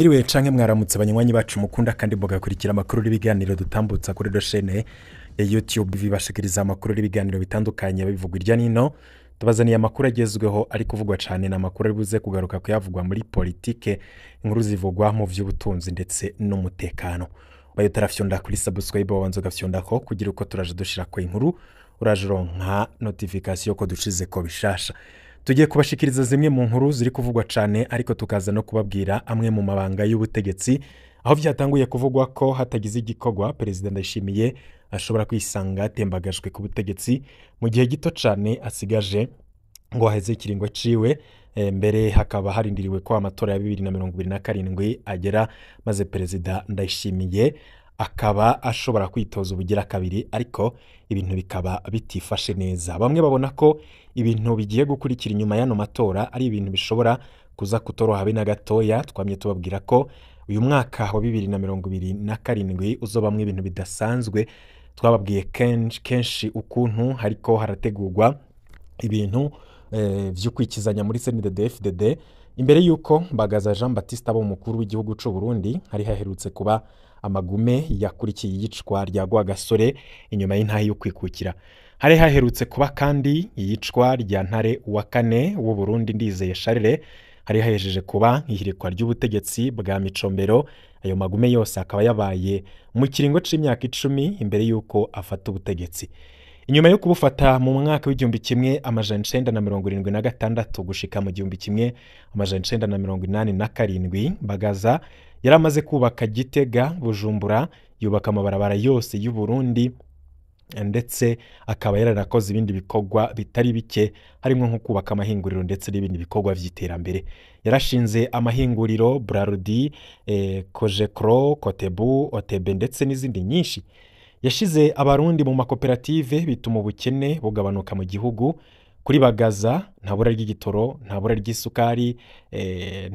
Iriwe canke mwaramutse abanywanyi bacu mukunda kandi mugakurikira amakuru n'ibiganiro dutambutsa kuri ino shene ya YouTube bibashikiriza amakuru n'ibiganiro bitandukanye bivugwa irya nino. Tubazaniye amakuru agezweho ari kuvugwa cane, ni amakuru ari buze kugaruka kuyavugwa muri politike, inkuru zivugwa mu vy'ubutunzi ndetse n'umutekano. Bayo utarafyonda kuri subscribe, wabanza ugafyondako kugira uko turaje dushirako inkuru uraje uronka notification ko dushizeko bishasha. Tugiye kubashikiriza zimwe mu nkuru ziri kuvugwa cane, ariko tukaza no kubabwira amwe mu mabanga y'ubutegetsi aho vyatanguye kuvugwa ko hatagize igikorwa Perezida Ndayishimiye ashobora kwisanga atembagajwe ku butegetsi mu gihe gito cane asigaje ngo haheze ikiringo ciwe. Mbere hakaba harindiriwe ko amatora ya 2027 agera, maze Perezida Ndayishimiye akaba ashobora kwitoza ubugira kabiri, ariko ibintu bikaba bitifashe neza. Bamwe babona ko ibintu bigiye gukurikira inyuma y'ano matora ari ibintu bishobora kuza kutoroha habe na gatoya. Twamye tubabwira ko uyu mwaka wa 2027 uzobamwo ibintu bidasanzwe. Twababwiye kenshi kenshi ukuntu hariko harategurwa ibintu vyo kwikizanya muri CNDD-FDD. Imbere yuko Bagaza Jean Baptiste aba umukuru w'igihugu c'u Burundi, hari haherutse kuba amagume yakurikiye iyicwa rya Rwagasore inyuma y'intahe yo kwikukira. Hari haherutse kuba kandi iyicwa rya Ntare wa kane w'u Burundi Ndizeye Charles, hari hahejeje kuba ihirikwa ry'ubutegetsi bwa Micombero. Ayo magume yose akaba yabaye mu kiringo c'imyaka 10 imbere yuko afata ubutegetsi. Inyuma yo kubufata mu mwaka w'1976 gushika mu 1987, Bagaza yaramaze kubaka Gitega, Bujumbura, yubaka amabarabara yose y'u Burundi, ndetse akaba yaranakoze ibindi bikorwa bitari bike, harimo nko kubaka amahinguriro ndetse n'ibindi bikorwa vy'iterambere. Yarashinze amahinguriro Brarudi, Kojekro, Kotebu, Otebe ndetse n'izindi nyinshi. Yashize abarundi mu makoperative bituma ubukene bugabanuka mu gihugu. Kuri Bagaza nta bura ry'igitoro, nta bura ry'isukari,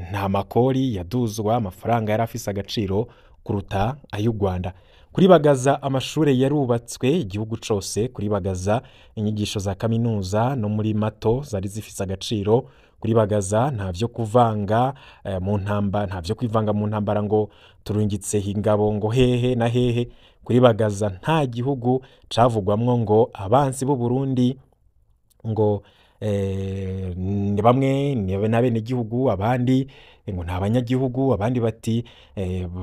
nta makori yaduzwa, amafaranga yari afise agaciro kuruta ay'u Rwanda. Kuri Bagaza amashure yarubatswe igihugu cose. Kuri Bagaza inyigisho za kaminuza no muri mato zari zifise agaciro. Kuri Bagaza nta vyo kuvanga mu ntamba, nta vyo kwivanga mu ntambara ngo turungitse ingabo ngo hehe na hehe. Kuri Bagaza nta gihugu cavugwamwo ngo abansi b'u Burundi ngo ni bamwe ni n'abenegihugu, abandi ngo nta banyagihugu, abandi bati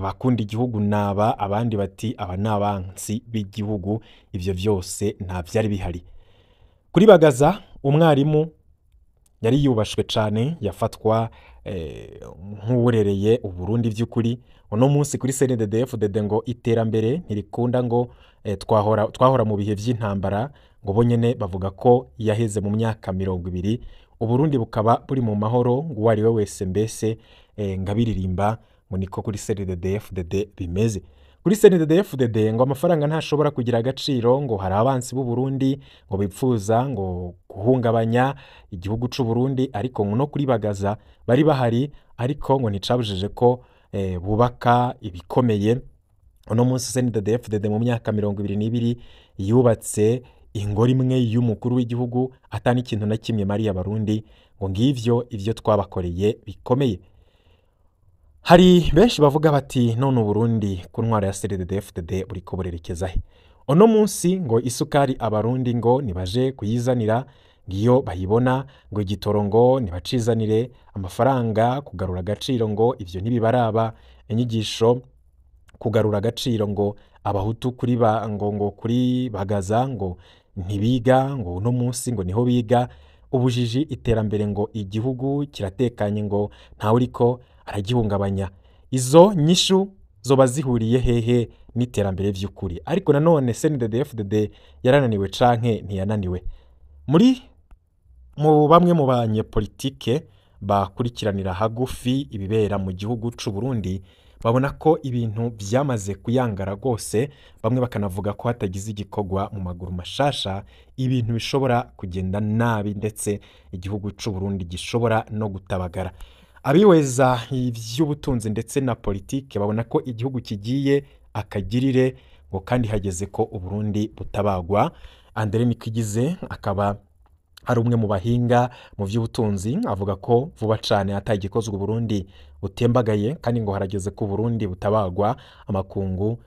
bakunda igihugu naba, abandi bati aba ni abansi b'igihugu. Ivyo vyose nta vyari bihari. Kuri Bagaza umwarimu yari yubashwe cane, yafatwa nk'uwurereye Uburundi vy'ukuri. Uno munsi kuri CNDD-FDD ngo iterambere ntirikunda, ngo twahora mu bihe vy'intambara, ngo bonyene bavuga ko yaheze mu myaka 20, Uburundi bukaba buri mu mahoro, ngo uwo ari we wese mbese ngabiririmba ngo niko kuri CNDD-FDD bimeze. Kuri CNDD-FDD ngo amafaranga ntashobora kugira agaciro, ngo hari abansi b'u Burundi ngo bipfuza ngo guhungabanya igihugu c'u Burundi, ariko ngo no kuri Bagaza bari bahari, ariko ngo nticabujije ko bubaka ibikomeye. Uno munsi CNDD-FDD mu myaka 22 yubatse ingoro imwe y'umukuru w'igihugu ata n'ikintu na kimwe mariye abarundi, ngo ngivyo ivyo twabakoreye bikomeye. Hari benshi bavuga bati none Uburundi ku ntwaro ya CNDD-FDD buriko burerekeza he? Uno munsi ngo isukari abarundi ngo nibaje kuyizanira, ngiyo bayibona, ngo igitoro ngo nibacizanire, amafaranga kugarura agaciro ngo ivyo ntibibaraba, inyigisho kugarura agaciro ngo abahutu kuri ba, ngo kuri Bagaza ngo ntibiga, ngo uno munsi ngo niho biga, ubujiji, iterambere ngo igihugu kiratekanye ngo ntawe uriko aragihungabanya. Izo nyishu zoba zihuriye hehe n'iterambere vy'ukuri? Ariko nanone CNDD-FDD yarananiwe canke ntiyananiwe? Muri mu bamwe mu banyepolitike bakurikiranira hagufi ibibera mu gihugu c'u Burundi babona ko ibintu vyamaze kuyangara rwose, bamwe bakanavuga ko hatagize igikorwa mu maguru mashasha ibintu bishobora kugenda nabi, ndetse igihugu c'u Burundi gishobora no gutabagara. Abihweza ivy'ubutunzi ndetse na politike babona ko igihugu kigiye akagirire, ngo kandi hageze ko Uburundi butabagwa. Andre Nikigize akaba ari umwe mu bahinga mu by'ubutunzi, avuga ko vuba cane atagikozwe Burundi butembagaye, kandi ngo harageze ko Burundi butabagwa amakungu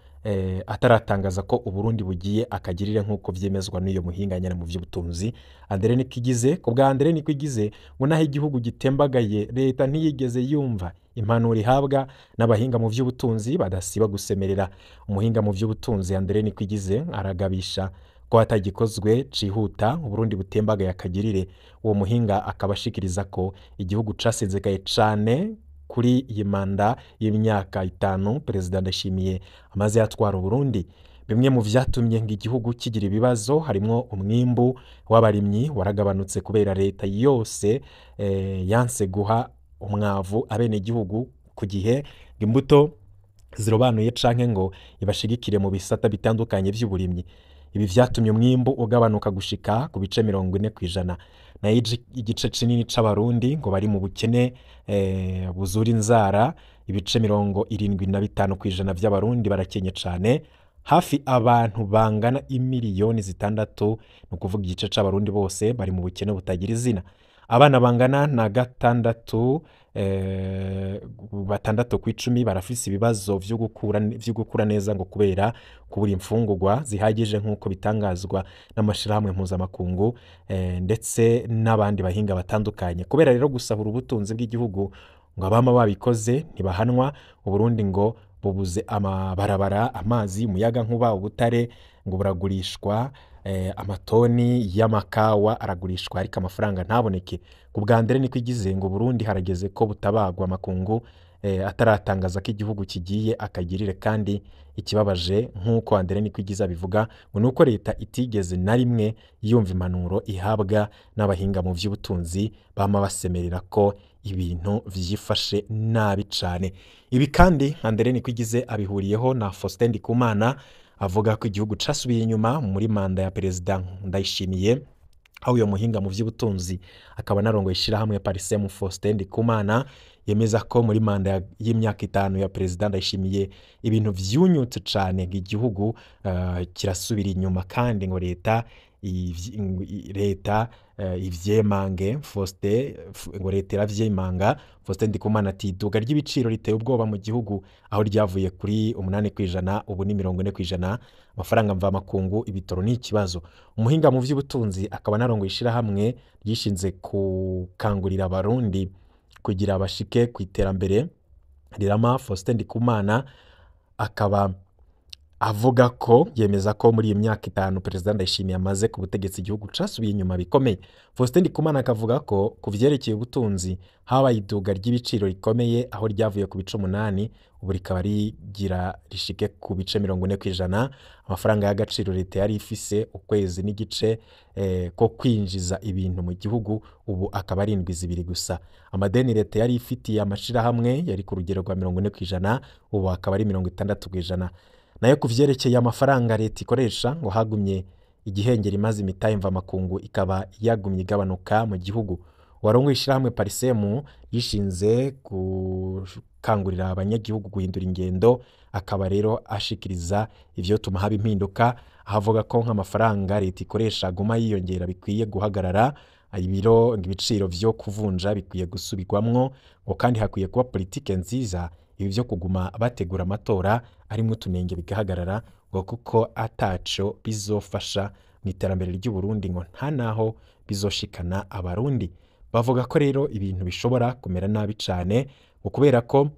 ataratangaza ko Uburundi bugiye akagirire, nk'uko vyemezwa n'uyo muhinga nyene mu vy'ubutunzi Andre Nikigize. Ku bwa Andre Nikigize, ngo naho igihugu gitembagaye, leta ntiyigeze yumva impanuro ihabwa n'abahinga mu vy'ubutunzi badasiba gusemerera. Umuhinga mu vy'ubutunzi Andre Nikwigize aragabisha ko hatagikozwe cihuta Uburundi butembagaye akagirire. Uwo muhinga akaba ashikiriza ko igihugu casenzekaye cane kuri iyi manda y'imyaka 5 Perezida Ndayishimiye amaze yatwara Uburundi. Bimwe mu vyatumye ngo igihugu kigira ibibazo harimwo umwimbu w'abarimyi waragabanutse kubera leta yose yanse guha umwavu abenegihugu ku gihe, imbuto zirobanuye canke ngo ibashigikire mu bisata bitandukanye vy'uburimyi. Ibi vyatumye umwimbu ugabanuka gushika ku bice 40%. Nayo igice kinini c'Abarundi ngo bari mu bukene buzura inzara. Ibice 75% vy'Abarundi barakenye cane, hafi abantu bangana imiliyoni 6, ni ukuvuga igice c'Abarundi bose bari mu bukene butagira izina. Abana bangana na 6, 6 ku 10 barafise ibibazo vyo gukura neza ngo kubera kubura imfungurwa zihagije, nk'uko bitangazwa n'amashirahamwe mpuzamakungu ndetse n'abandi bahinga batandukanye. Kubera rero gusahura ubutunzi bw'igihugu ngo abama babikoze ntibahanwa, Uburundi ngo bubuze amabarabara, amazi, umuyaga nkuba, ubutare ngo buragurishwa, amatoni y'amakawa aragurishwa ariko amafaranga ntaboneke. Ku bwa Andre Nikwigize, ngo Burundi harageze ko butabagwa amakungu ataratangaza ko igihugu kigiye akagirire. Kandi ikibabaje, nk'uko Andre Nikwigize abivuga, ngo nuko leta itigeze na rimwe yumva impanuro ihabwa n'abahinga mu vy'ubutunzi bama basemerera ko ibintu vyifashe nabi cane. Ibi kandi Andre Nikwigize abihuriyeho na Faustin Ndikumana, avuga ko igihugu casubiye inyuma muri manda ya Perezida Ndayishimiye, aho uyo muhinga mu vy'ubutunzi akaba anarongoye ishirahamwe Parsem, Faustin Ndikumana, yemeza ko muri manda y'imyaka 5 ya Perezida Ndayishimiye ibintu vyunyutse cane, ngo igihugu kirasubira inyuma, kandi ngo leta ivyemange. Faustin ngo leta iravyemanga. Faustin Ndikumana ati iduga ry'ibiciro riteye ubwoba mu gihugu, aho ryavuye kuri 8% ubu ni 40%. Amafaranga mvamakungu, ibitoro ni ikibazo. Umuhinga mu vy'ubutunzi akaba anarongoye ishirahamwe ryishinze gukangurira Abarundi kugira bashike ku iterambere rirama, Faustin Ndikumana akaba avuga ko yemeza ko muri iyi myaka 5 Perezida Ndayishimiye amaze ku butegetsi igihugu casubiye inyuma bikomeye. Faustin Ndikumana akavuga ko ku vyerekeye ubutunzi habaye iduga ry'ibiciro rikomeye, aho ryavuye ku bice 8 ubu rikaba rigira rishike ku bice 40%. Amafaranga y'agaciro leta yari ifise ukwezi n'igice ko kwinjiza ibintu mu gihugu ubu akaba ari indwi 2 gusa. Amadeni leta yari ifitiye amashirahamwe yari ku rugero rwa 40% ubu akaba ari 60%. Nayo ku vyerekeye amafaranga leta ikoresha, ngo hagumye igihengeri maze imitahe mvamakungu ikaba yagumye igabanuka mu gihugu. Warongoye ishirahamwe Parsem yishinze gukangurira abanyagihugu guhindura ingendo, akaba rero ashikiriza ivyo tuma haba impinduka, ahavuga ko nk'amafaranga leta ikoresha aguma yiyongera bikwiye guhagarara, ibiro ibiciro vyo kuvunja bikwiye gusubirwamwo, ngo kandi hakwiye kuba politike nziza, ibi vyo kuguma bategura amatora arimwo utunenge bigahagarara, ngo kuko ataco bizofasha mu iterambere ry'Uburundi, ngo nta naho bizoshikana Abarundi. Bavuga ko rero ibintu bishobora kumera nabi cane, ngo kubera ko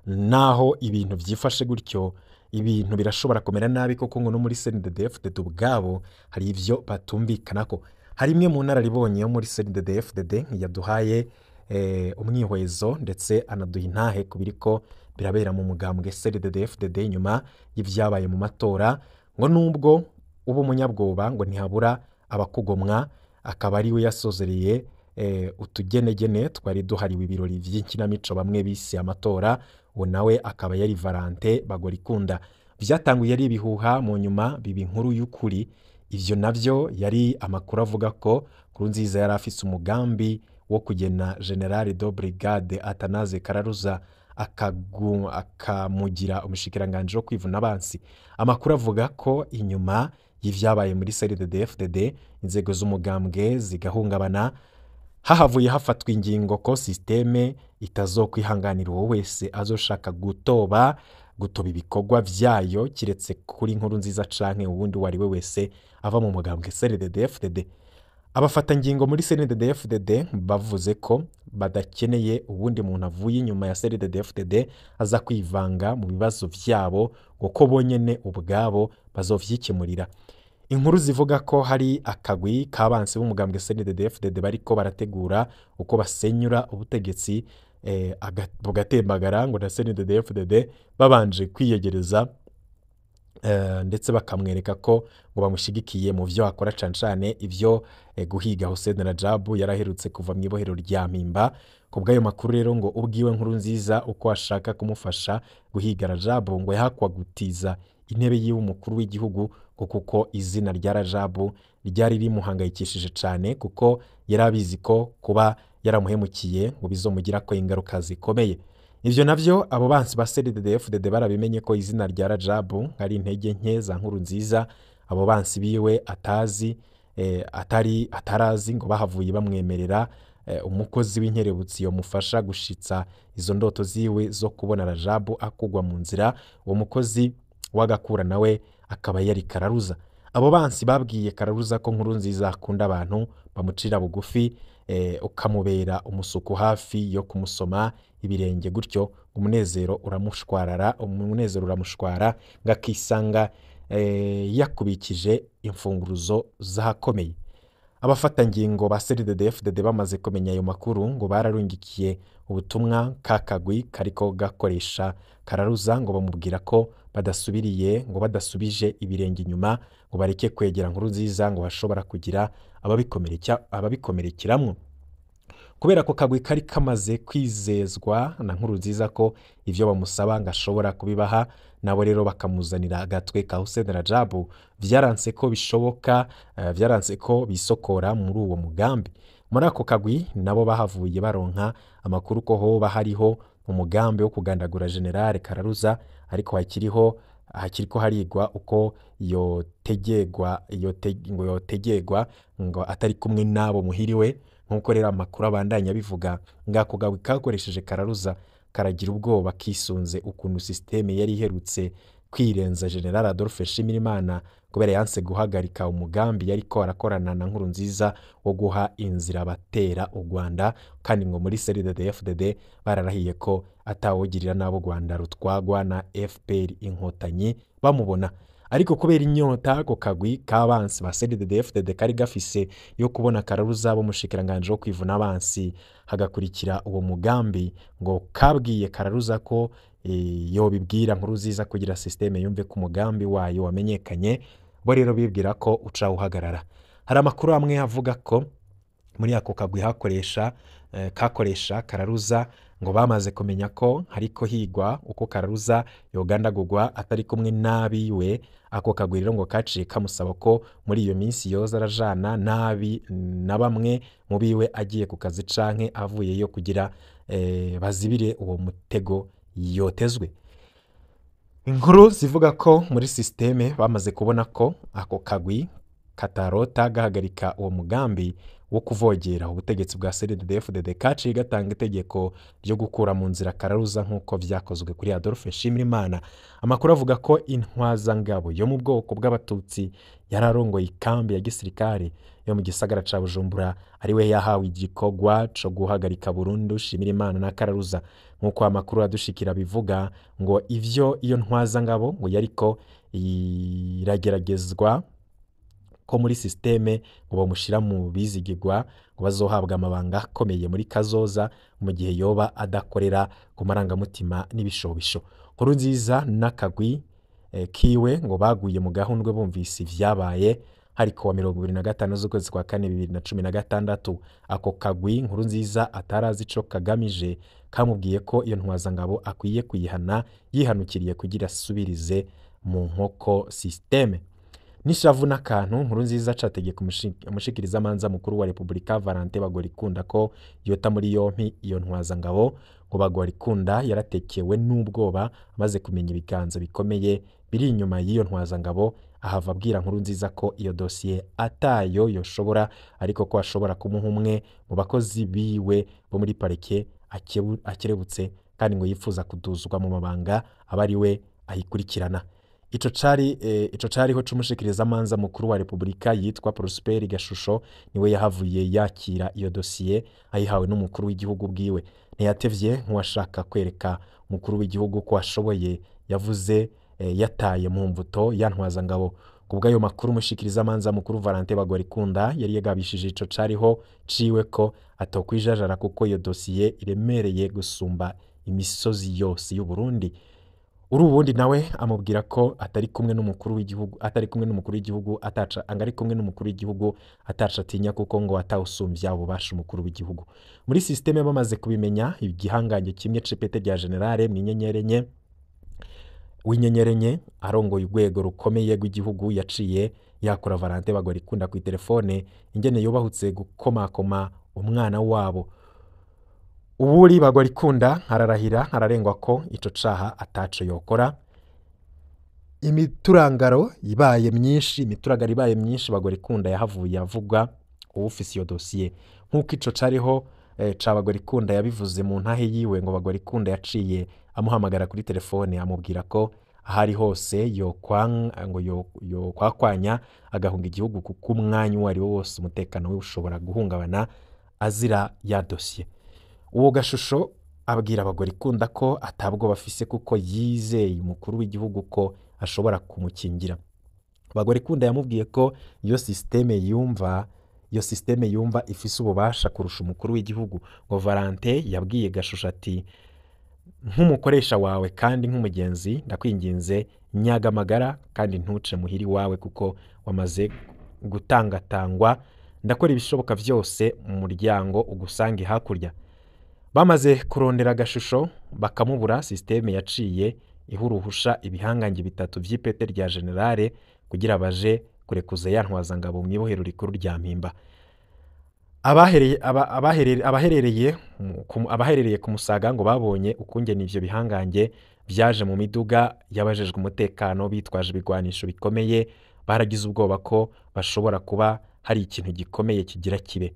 naho ibintu vyifashe gutyo ibintu birashobora kumera nabi, koko ngo no muri CNDD-FDD ubwabo hari ivyo batumvikanako. Hari imwe mu nararibonye yo muri CNDD-FDD yaduhaye umwihwezo ndetse anaduha intahe ku biriko birabera mu mugambwe CNDD-FDD nyuma y'ivyabaye mu matora, ngo nubwo uba umunyabwoba ngo ntihabura abakugomwa. Akaba ari we yasozereye utugenegene twari duhariwe ibirori vy'inkinamico bamwe bise amatora. Uwo nawe akaba yari Valente Bagorikunda. Vyatanguye ari ibihuha, mu nyuma biba inkuru y'ukuri. Ivyo navyo yari amakuru avuga ko Nkurunziza yari afise umugambi wo kugena General de Brigade Athanase Kararuza akamugira umushikiranganji wo kwivuna abansi. Amakuru avuga ko inyuma y'ivyabaye muri CNDD-FDD, inzego z'umugambwe zigahungabana. Hahavuye hafatwa ingingo ko système itazokwihanganira uwo wese azoshaka gutoba ibikorwa vyayo, kiretse kuri Nkuru Nziza canke uwundi uwo ari we wese ava mu mugambwe CNDD-FDD. Abafatangingo muri CNDD-FDD bavuze ko badakeneye uwundi muntu avuye inyuma ya CNDD-FDD aza kwivanga mu bibazo vyabo, ngo ko bonyene ubwabo bazovyikemurira. Inkuru zivuga ko hari akagwi k'abansi b'umugambwe CNDD-FDD bariko barategura uko basenyura ubutegetsi bugatembagara ngo na CNDD-FDD, babanje kwiyegereza ndetse bakamwereka ko ngo bamushigikiye mu vyo akora, cane cane ivyo guhiga Hussein Rajabu yaraherutse kuva mu ibohero rya Mpimba. Ku bw'ayo makuru rero, ngo ubwiwe Nkuru Nziza uko ashaka kumufasha guhiga Rajabu, ngo yahakwa gutiza intebe yiwe umukuru w'igihugu, ngo kuko izina rya Rajabu ryari rimuhangayikishije cane, kuko yari abizi ko kuba yaramuhemukiye ngo bizomugirako ingaruka zikomeye. Ivyo navyo abo bansi ba CNDD-FDD barabimenye ko izina rya Rajabu ari intege nke za Nkuru Nziza. Abo bansi biwe atazi atari atarazi, ngo bahavuye bamwemerera umukozi w'inkerebutsi yomufasha gushitsa izo ndoto ziwe zo kubona Rajabu akugwa mu nzira. Uwo mukozi w'agakura nawe akaba yari Kararuza. Abo bansi babwiye Kararuza ko Nkuru Nziza akunda abantu bamucira bugufi, ukamubera umusuku hafi yo kumusoma ibirenge, gutyo umunezero uramushwarara, umunezero uramushwara, ngo akisanga yakubikije imfunguruzo z'ahakomeye. Abafatangingo ba CNDD-FDD bamaze kumenya ayo makuru, ngo bararungikiye ubutumwa ka kagwi kariko gakoresha Kararuza, ngo bamubwira ko badasubiriye, ngo badasubije ibirenge inyuma ngo bareke kwegera Nkuru Nziza, ngo bashobora kugira ababikomerekeramwo. Kubera ko kagwi kari kamaze kwizezwa na Nkuru Nziza ko ivyo bamusaba ngo ashobora kubibaha, nabo rero bakamuzanira agatwe ka Hussein Rajabu, vyaranse ko bishoboka, vyaranse ko bisokora muri uwo mugambi. Muri ako kagwi nabo bahavuye baronka amakuru ko hoba hariho umugambi wo kugandagura General Kararuza, ariko hakiriko harigwa uko yotegegwa, ngo yotegegwa ngo atari kumwe nabo muhiriwe. Nkuko rero amakuru abandanya bivuga, ngako gagwi kakoresheje Kararuza karagira ubwoba kisunze ukuntu système yari iherutse kwirenza General Adolphe Nshimirimana kubera yanse guhagarika umugambi yariko arakorana na Nkuru Nziza wo guha inzira abatera u Rwanda, kandi ngo muri CNDD-FDD bararahiye ko atawugirira nabo u Rwanda rutwagwa na FPR Inkotanyi bamubona. Ariko kubera inyota ako kagwi k'abansi ba CNDD-FDD kari gafise yo kubona Kararuza b'umushikiranganje wo kwivuna abansi hagakurikira uwo mugambi, ngo kabwiye Kararuza ko yobibwira Nkuru Nziza kugira système yumve ko umugambi wayo wamenyekanye, bo rero bibwira ko uca uhagarara. Hari amakuru amwe avuga ko muri ako kagwi kakoresha Kararuza, ngo bamaze kumenya ko hariko higwa uko Kararuza yogandagurwa atari kumwe n'abiwe. Ako kagwi rero ngo kaciye kamusaba ko muri iyo minsi yoza arajana nabi na bamwe mu biwe agiye ku kazi canke avuyeyo, kugira bazibire uwo mutego yotezwe. Inkuru zivuga ko muri système bamaze kubona ko ako kagwi katarota gahagarika uwo mugambi wo kuvogera ubutegetsi bwa CNDD-FDD, kaciye gatanga itegeko ryo gukura mu nzira Kararuza nk'uko vyakozwe kuri Adolphe Nshimirimana. Amakuru avuga ko intwazangabo yo mu bwoko bw'Abatutsi yararongoye ikambi ya gisirikare yo mu gisagara ca Bujumbura ariwe yahawe igikorwa co guhagarika burundu Nshimirimana na Kararuza. Nk'uko amakuru adushikira bivuga, ngo ivyo iyo ntwazangabo ngo yariko irageragezwa ko muri système ngo bamushira mu bizigirwa, ngo bazohabwa amabanga akomeye muri kazoza mu gihe yoba adakorera ku marangamutima n'ibishobisho. Nkuru Nziza n'akagwi kiwe ngo baguye mu gahundwe bumvise ivyabaye hariko wa 25 z'ukwezi kwa kane 2016. Ako kagwi Nkuru Nziza atarazi ico kagamije kamubwiye ko iyo ntwazangabo akwiye kuyihana yihanukiriye kugira asubirize mu nkoko système. Nishavu n'akantu, Nkuru Nziza acategeka umushikirizamanza mukuru wa Repubulika Valentin Bagorikunda ko yota muri yompi iyo ntwazangabo. Ngo Bagorikunda yaratekewe n'ubwoba amaze kumenya ibiganza bikomeye biri inyuma y'iyo ntwazangabo, Ahava abwira Nkurunziza ko iyo dosiye atayo yoshobora, ariko ko ashobora kumuha umwe mu bakozi biwe bo muri parike akerebutse kandi ngo yifuza kuduzwa mu mabanga, aba ari we ayikurikirana. Ico cariho c'umushikirizamanza mukuru wa Repubulika yitwa Prosper Gashusho niwe yahavuye yakira iyo dosiye ayihawe n'umukuru w'igihugu bwiwe. Ntiyatevye nk'uwashaka kwereka umukuru w'igihugu ko ashoboye, yavuze yataye mu mvuto ya Ntwazangabo. Kubw'ayo makuru, umushikirizamanza mukuru Valentin Bagorikunda yari yagabishije ico cariho ciwe ko atokwijajara kuko iyo dosiye iremereye gusumba imisozi yose y'u Burundi. Uri ubundi nawe amubwira ko atari kumwe n'umukuru w'igihugu, atari kumwe n'umukuru w'igihugu ataca angari kumwe n'umukuru w'igihugu ataca atinya, kuko ngo atawusumbya ububasha umukuru w'igihugu. Muri systeme bamaze kubimenya, igihangange kimwe c'ipete rya generale mw'inyenyeri enye w'inyenyeri enye arongoye urwego rukomeye rw'igihugu yaciye yakora Valentin Bagorikunda ku telefone ingene yubahutse gukomakoma umwana wabo. Uwuri Bagorikunda ararahira ararengwa ko ico caha ataco yokora. Imiturangaro ibaye myinshi, imituragaro ibaye myinshi, Bagorikunda yahavuye avuga uwufise iyo dosiye. Nk'uko ico cariho ca Bagorikunda yabivuze mu ntahe yiwe, ngo Bagorikunda yaciye amuhamagara kuri telefone amubwira ko ahari hose yokwakwanya agahunga igihugu, kuko umwanya uwo ari wo wose umutekano we ushobora guhungabana azira ya dosiye. Uwo Gashusho abwira Bagorikunda ko atabwo bafise kuko yizeye umukuru w'igihugu ko ashobora kumukingira. Bagorikunda yamubwiye ko iyo systeme yumva ifise ububasha kurusha umukuru w'igihugu. Ngo Valentin yabwiye Gashusho ati: nk'umukoresha wawe kandi nk'umugenzi ndakwinginze nyaga amagara kandi ntuce muhiri wawe kuko wamaze gutangatangwa, ndakora ibishoboka vyose mu muryango ugusange hakurya. Bamaze kurondera Gashusho bakamubura, systeme yaciye ihuruhusha ibihangange bitatu vy'ipete rya generale kugira baje kurekuza ya Ntwazangabo mw'ibohero rikuru rya Mpimba. Abaherereye ku Musaga ngo babonye ukungene ivyo bihangange vyaje mu miduga yabajejwe umutekano bitwaje ibigwanisho bikomeye, baragize ubwoba ko bashobora kuba hari ikintu gikomeye kigira kibe.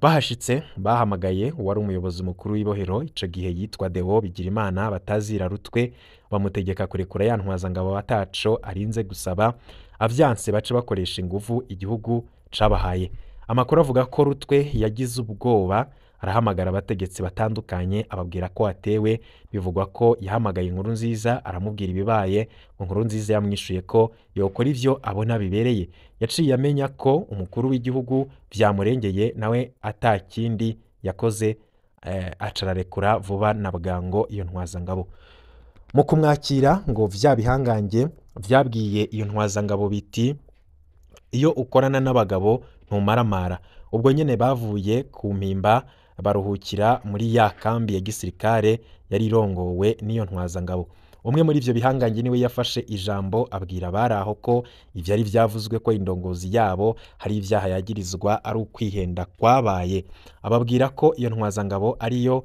Bahashitse bahamagaye uwari umuyobozi mukuru w'ibohero ico gihe yitwa Deo Bigirimana batazira Rutwe, bamutegeka kurekura ya Ntwazangabo ataco arinze gusaba, avyanse bace bakoresha inguvu igihugu cabahaye. Amakuru avuga ko Rutwe yagize ubwoba arahamagara abategetsi batandukanye ababwira ko atewe. Bivugwa ko yahamagaye Nkurunziza aramubwira ibibaye, ngo Nkurunziza yamwishuye ko yokora ivyo abona bibereye. Yaciye amenya ko umukuru w'igihugu vyamurengeye, nawe atakindi yakoze, acararekura vuba na bwango iyo Ntwazangabo. Mu kumwakira ngo vya bihangange vyabwiye iyo Ntwazangabo biti: iyo ukorana n'abagabo ntumaramara. Ubwo nyene bavuye ku Mpimba baruhukira muri ya kambi ya gisirikare yari irongowe n'iyo Ntwazangabo. Umwe muri ivyo bihangange niwe yafashe ijambo abwira abari aho ko ivyari vyavuzwe ko indongozi yabo hari ivyaha yagirizwa ari ukwihenda kwabaye. Ababwira ko iyo Ntwazangabo ariyo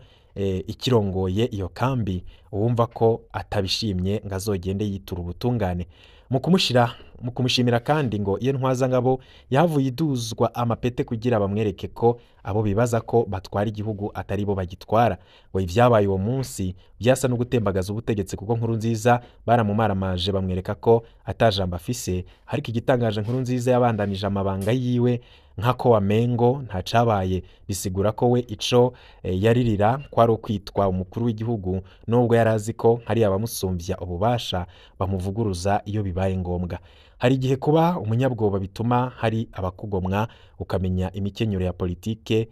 ikirongoye iyo kambi, uwumva ko atabishimye ngo azogende yitura ubutungane. Mu kumushimira kandi ngo iyo Ntwazangabo yahavuye iduzwa amapete kugira bamwereke ko abo bibaza ko batwara igihugu atari bo bagitwara. Ngo ivyabaye uwo munsi vyasa no gutembagaza ubutegetsi, kuko Nkurunziza baramumaramaje bamwereka ko atajambo afise. Ariko igitangaje, Nkurunziza yabandanije amabanga yiwe nkako wamengo ntacabaye, bisigura ko we ico yaririra kwari ukwitwa umukuru w'igihugu, nubwo yarazi ko hari abamusumvya ububasha bamuvuguruza iyo bibaye ngombwa. Hari igihe kuba umunyabwoba bituma hari abakugomwa, ukamenya imikenyero ya politike,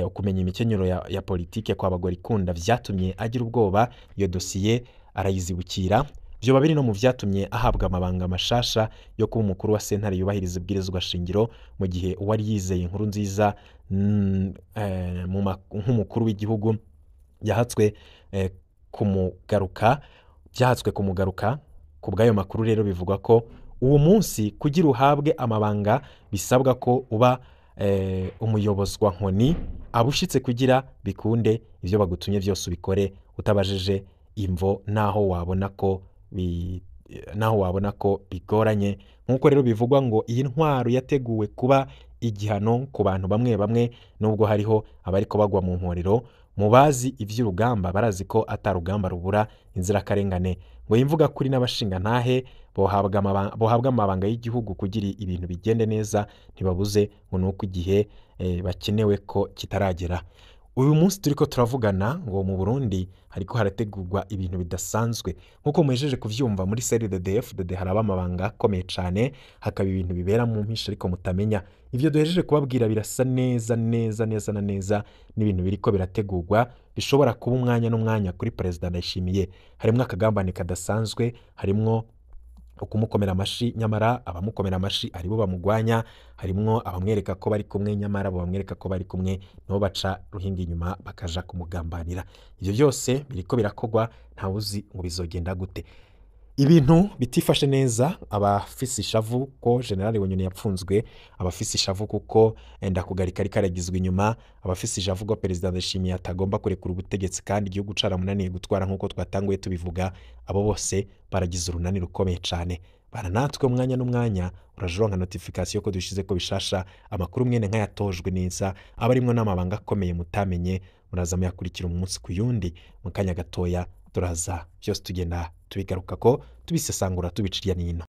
ukumenya imikenyero ya politike kwa Bagorikunda vyatumye agira ubwoba, iyo dosiye arayizibukira. Vyoba biri no mu vyatumye ahabwa amabanga mashasha yo kuba umukuru wa sentare yubahiriza ibwirizwa shingiro, mu gihe uwari yizeye Nkurunziza nk'umukuru w'igihugu yahatswe kumugaruka, vyahatswe kumugaruka. Ku bw'ayo makuru rero bivugwa ko uwo munsi kugira uhabwe amabanga bisabwa ko uba umuyobozwa nkoni abushitse kugira bikunde ivyo bagutumye vyose ubikore utabajije imvo naho wabona ko Naho wabona ko bigoranye. Nk'uko rero bivugwa ngo iyi ntwaro yateguwe kuba igihano ku bantu bamwe bamwe, nubwo hariho abariko bagwa mu mporero. Mu bazi ivy'urugamba barazi ko atarugamba rubura inzirakarengane. Ngo imvuga kuri n'abashinga ntahe bohabwa amabanga y'igihugu kugira ibintu bigende neza, ntibabuze ngo nuko igihe bakenewe ko kitaragera. Uyu munsi turiko turavugana ngo mu Burundi hariko harategurwa ibintu bidasanzwe. Nk'uko muhejeje kuvyumva, muri CNDD-FDD haraba amabanga akomeye cane, hakaba ibintu bibera mu mpisha ariko mutamenya. Ivyo duhejeje kubabwira birasa neza neza neza na neza n'ibintu biriko birategurwa bishobora kuba umwanya n'umwanya kuri Perezida Ndayishimiye. Harimwo akagambane kadasanzwe, harimwo ukumukomera amashi nyamara abamukomera amashi aribo bamugwanya, harimwo abamwereka ko bari kumwe nyamara abo bamwereka ko bari kumwe nibo baca ruhinga inyuma bakaja kumugambanira. Ivyo byose biriko birakogwa, ntawuzi ngo bizogenda gute. Ibintu bitifashe neza, abafise ishavu ko General Bunyoni yapfunzwe, abafise ishavu kuko Ndakugarika ariko aragizwe inyuma, abafise ishavu ko Perezida Ndayishimiye atagomba kurekura ubutegetsi kandi igihugu caramunaniye gutwara nk'uko twatanguye tubivuga, abo bose baragize urunani rukomeye cane. Bana natwe umwanya n'umwanya, urajoronka notification ko dushize ko bishasha amakuru mwene nk'ayatojwe neza, aba arimwo n'amabanga akomeye mutamenye, muraza muyakurikira umunsi ku yundi. Mu kanya gatoya turaza byose tugenda tubigarukako, tubisesangura, tubicirya n'ino.